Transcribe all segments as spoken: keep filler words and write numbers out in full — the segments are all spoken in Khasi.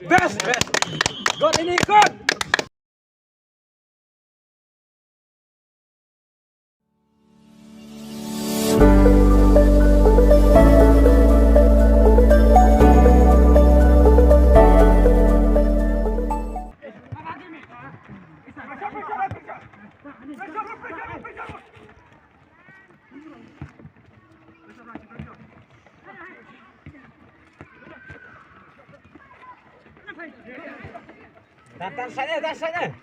Best, best. Good ini, good. Tan, tan, side, tan, side.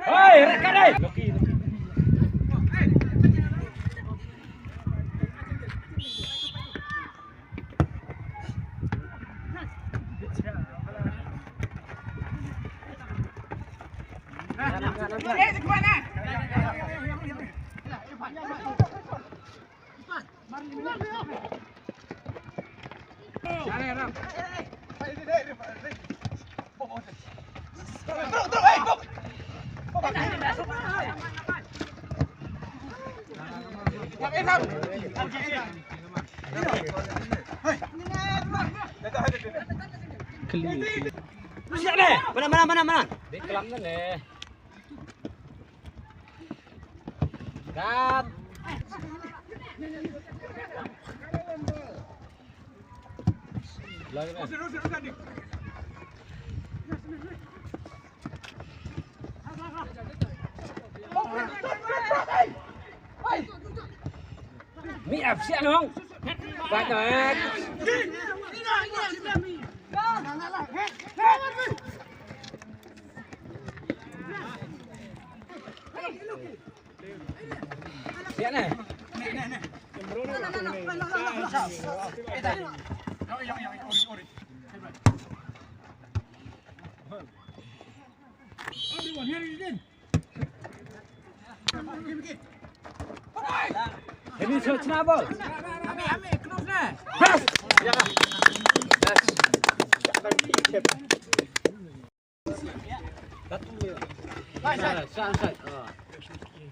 Hei, rekat, hei. Clear, clear. Mana, mana, mana, mana? Di kelam tu ni. Kat. Lagi ni. Mi ap siang hong. Banyak. Siang eh. Ini search na bol. Best. Ya. Best.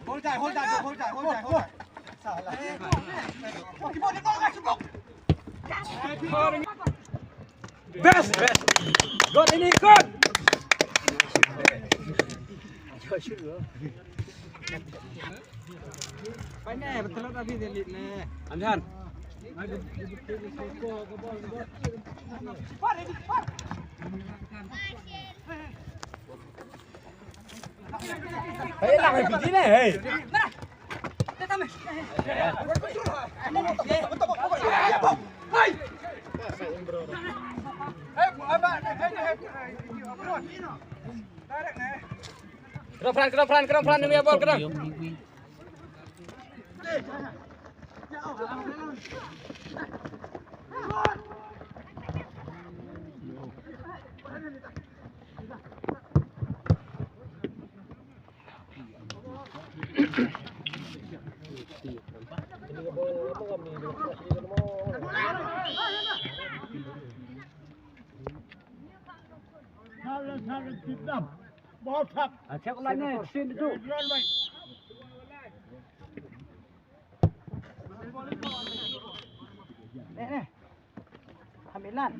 Hold tight, hold tight, hold tight, hold tight, hold tight. Best, best. Good ini, good. Pandai betul tapi dia lit ni. Anjan. Hei, lah, hei, pergi ni, hei. Kena Fran, kena Fran, kena Fran, ni punya bol, kena. Ball tap. Ah, check line ni, shin tu. Eh, eh. Hamilan.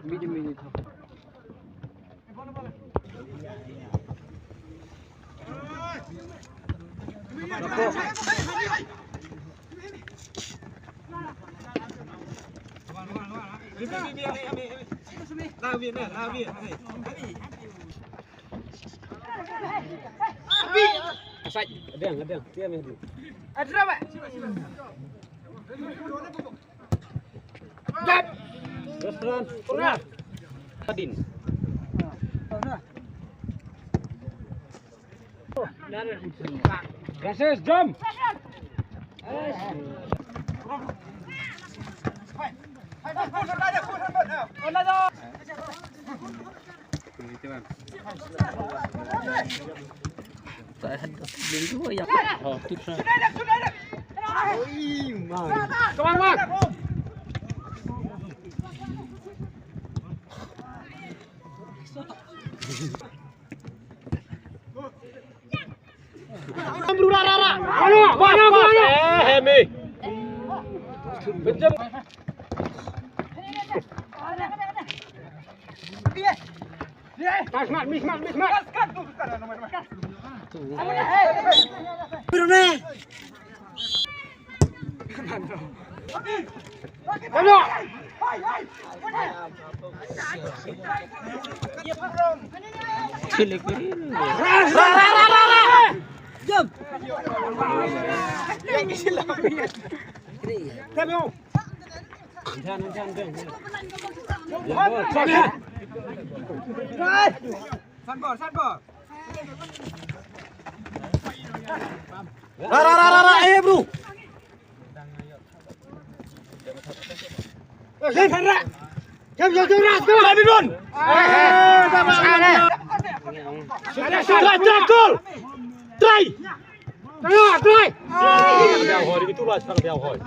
Midi, midi. Offside. Adang, adang. Dia main dulu. Adra, Pak. Restaurant. Pernah. Adin. Francis, jom. Ra, ra, ra, ra, ra, eh, bro. Eh, ra, ra, ra. Jom, jom, jom, ra, jom. Try, try, try, goal. Try. Try, try. Biang hoi, itu lah, serang biang hoi.